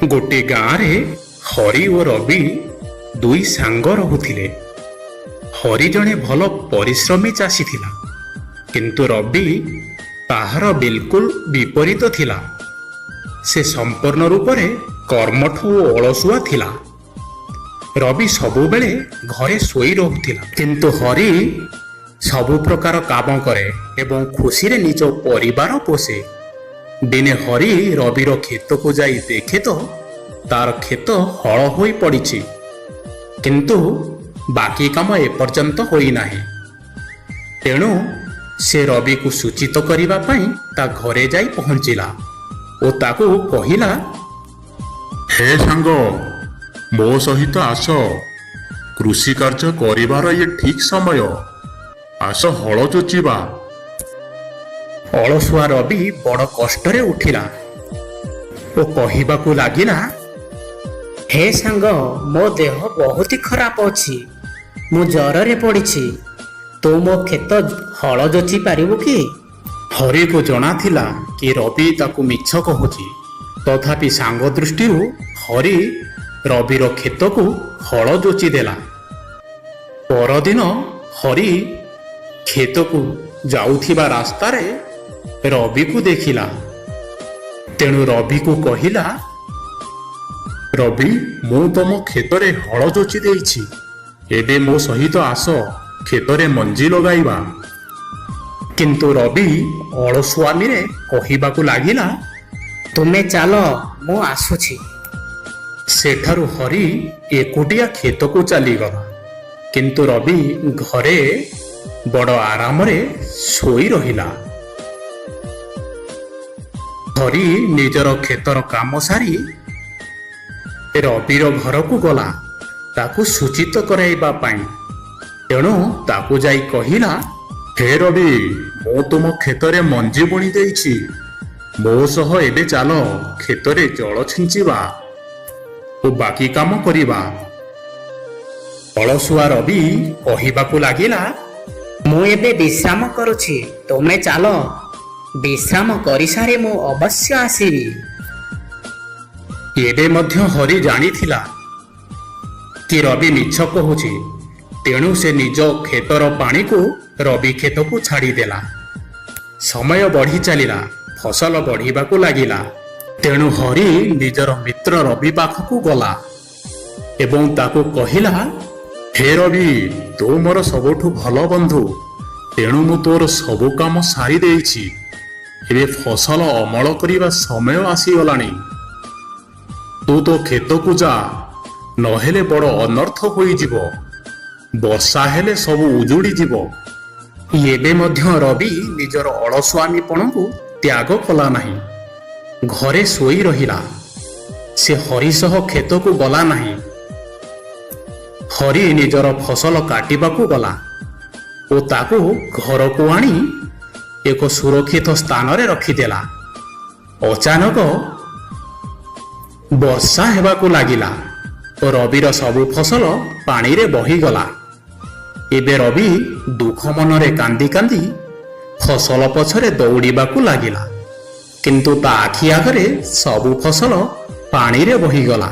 ଗୋଟିଏ ଗାଁରେ ହରି ଓ ରବି ଦୁଇ ସାଙ୍ଗ ରହୁଥିଲେ। ହରି ଜଣେ ଭଲ ପରିଶ୍ରମୀ ଚାଷୀ ଥିଲା, କିନ୍ତୁ ରବି ତାହାର ବିଲକୁଲ ବିପରୀତ ଥିଲା। ସେ ସମ୍ପୂର୍ଣ୍ଣ ରୂପରେ କର୍ମଠ ଓ ଅଳସୁଆ ଥିଲା। ରବି ସବୁବେଳେ ଘରେ ଶୋଇ ରହୁଥିଲା, କିନ୍ତୁ ହରି ସବୁ ପ୍ରକାର କାମ କରେ ଏବଂ ଖୁସିରେ ନିଜ ପରିବାର ପୋଷେ। ଦିନେ ହରି ରବିର କ୍ଷେତକୁ ଯାଇ ଦେଖେ ତ ତାର କ୍ଷେତ ହଳ ହୋଇ ପଡ଼ିଛି, କିନ୍ତୁ ବାକି କାମ ଏପର୍ଯ୍ୟନ୍ତ ହୋଇନାହିଁ। ତେଣୁ ସେ ରବିକୁ ସୂଚିତ କରିବା ପାଇଁ ତା ଘରେ ଯାଇ ପହଞ୍ଚିଲା ଓ ତାକୁ କହିଲା, ହେ ସାଙ୍ଗ, ମୋ ସହିତ ଆସ। କୃଷି କାର୍ଯ୍ୟ କରିବାର ଇଏ ଠିକ୍ ସମୟ। ଆସ, ହଳ ଯୋଚିବା। ଅଳସୁଆ ରବି ବଡ଼ କଷ୍ଟରେ ଉଠିଲା ଓ କହିବାକୁ ଲାଗିଲା, ହେ ସାଙ୍ଗ, ମୋ ଦେହ ବହୁତ ଖରାପ ଅଛି। ମୁଁ ଜ୍ୱରରେ ପଡ଼ିଛି। ତୁ ମୋ କ୍ଷେତ ହଳ ଯୋଚି ପାରିବୁ କି? ହରିକୁ ଜଣାଥିଲା କି ରବି ତାକୁ ମିଛ କହୁଛି। ତଥାପି ସାଙ୍ଗ ଦୃଷ୍ଟିରୁ ହରି ରବିର କ୍ଷେତକୁ ହଳ ଯୋଚି ଦେଲା। ପରଦିନ ହରି କ୍ଷେତକୁ ଯାଉଥିବା ରାସ୍ତାରେ ରବିକୁ ଦେଖିଲା। ତେଣୁ ରବିକୁ କହିଲା, ରବି, ମୁଁ ତମ କ୍ଷେତରେ ହଳ ଯୋଚି ଦେଇଛି। ଏବେ ମୋ ସହିତ ଆସ, କ୍ଷେତରେ ମଞ୍ଜି ଲଗାଇବା। କିନ୍ତୁ ରବି ଅଳସୁଆମିରେ କହିବାକୁ ଲାଗିଲା, ତୁମେ ଚାଲ, ମୁଁ ଆସୁଛି। ସେଠାରୁ ହରି ଏକୁଟିଆ କ୍ଷେତକୁ ଚାଲିଗଲା, କିନ୍ତୁ ରବି ଘରେ ବଡ଼ ଆରାମରେ ଶୋଇ ରହିଲା। ହରି ନିଜର କ୍ଷେତର କାମ ସାରି ରବିର ଘରକୁ ଗଲା ତାକୁ ସୂଚିତ କରାଇବା ପାଇଁ। ତେଣୁ ତାକୁ ଯାଇ କହିଲା, ହେ ରବି, ମୁଁ ତୁମ କ୍ଷେତରେ ମଞ୍ଜି ବୁଣି ଦେଇଛି। ମୋ ସହ ଏବେ ଚାଲ, କ୍ଷେତରେ ଜଳ ଛିଞ୍ଚିବା ଓ ବାକି କାମ କରିବା। ଅଳସୁଆ ରବି କହିବାକୁ ଲାଗିଲା, ମୁଁ ଏବେ ବିଶ୍ରାମ କରୁଛି, ତୁମେ ଚାଲ। ବିଶ୍ରାମ କରିସାରି ମୁଁ ଅବଶ୍ୟ ଆସିବି। ଏବେ ମଧ୍ୟ ହରି ଜାଣିଥିଲା କି ରବି ମିଛ କହୁଛି। ତେଣୁ ସେ ନିଜ କ୍ଷେତର ପାଣିକୁ ରବି କ୍ଷେତକୁ ଛାଡ଼ିଦେଲା। ସମୟ ବଢ଼ି ଚାଲିଲା, ଫସଲ ବଢ଼ିବାକୁ ଲାଗିଲା। ତେଣୁ ହରି ନିଜର ମିତ୍ର ରବି ପାଖକୁ ଗଲା ଏବଂ ତାକୁ କହିଲା, ହେ ରବି, ତୁ ମୋର ସବୁଠୁ ଭଲ ବନ୍ଧୁ। ତେଣୁ ମୁଁ ତୋର ସବୁ କାମ ସାରି ଦେଇଛି। ଏବେ ଫସଲ ଅମଳ କରିବା ସମୟ ଆସିଗଲାଣି। ତୁ ତୋ କ୍ଷେତକୁ ଯା, ନହେଲେ ବଡ଼ ଅନର୍ଥ ହୋଇଯିବ। ବର୍ଷା ହେଲେ ସବୁ ଉଜୁଡ଼ିଯିବ। ଏବେ ମଧ୍ୟ ରବି ନିଜର ଅଳସୁଆମିପଣକୁ ତ୍ୟାଗ କଲା ନାହିଁ। ଘରେ ଶୋଇ ରହିଲା। ସେ ହରି ସହ କ୍ଷେତକୁ ଗଲା ନାହିଁ। ହରି ନିଜର ଫସଲ କାଟିବାକୁ ଗଲା ଓ ତାକୁ ଘରକୁ ଆଣି ଏକ ସୁରକ୍ଷିତ ସ୍ଥାନରେ ରଖିଦେଲା। ଅଚାନକ ବର୍ଷା ହେବାକୁ ଲାଗିଲା ଓ ରବିର ସବୁ ଫସଲ ପାଣିରେ ବହିଗଲା। ଏବେ ରବି ଦୁଃଖ ମନରେ କାନ୍ଦି କାନ୍ଦି ଫସଲ ପଛରେ ଦୌଡ଼ିବାକୁ ଲାଗିଲା, କିନ୍ତୁ ତା ଆଖି ଆଗରେ ସବୁ ଫସଲ ପାଣିରେ ବହିଗଲା।